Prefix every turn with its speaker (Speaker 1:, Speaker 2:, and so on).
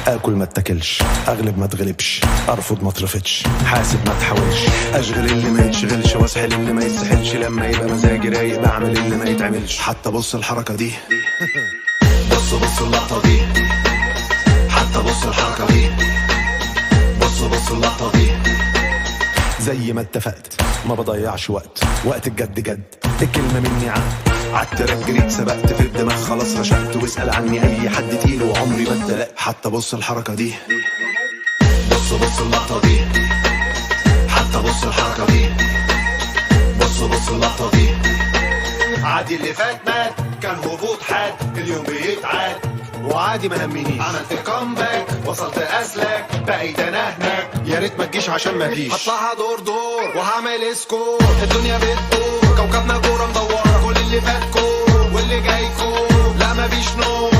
Speaker 1: اكل ما اتاكلش، اغلب ما اتغلبش، ارفض ما اترفضش، حاسب ما تحاولش، اشغل اللي ما يتشغلش، واسحل اللي ما يتسحلش. لما يبقى مزاجي رايق بعمل اللي ما يتعملش. حتى بص الحركة دي، بص بص اللقطة دي، حتى بص الحركة دي، بص بص اللقطة دي. زي ما اتفقت ما بضيعش وقت، وقت الجد جد، الكلمة مني عقد. عالتراك جريت سبقت، في الدماغ خلاص رشقت، واسأل عني أي حد تقيل وعمري ما اتدلقت. حتى بص الحركة دي، بص بص اللقطة دي، حتى بص الحركة دي، بص بص اللقطة دي. عادي اللي فات مات، كان هبوط حاد، اليوم بيتعاد وعادي ما همنيش. عملت comeback، وصلت اسلك، بقيت انا هناك. يا ريت ما تجيش عشان ما تجيش. هطلعها دور دور وهعمل score، الدنيا بتدور، كوكبنا كورة مدورة. كل اللي فات كور واللي جاي كور، لا مفيش نور.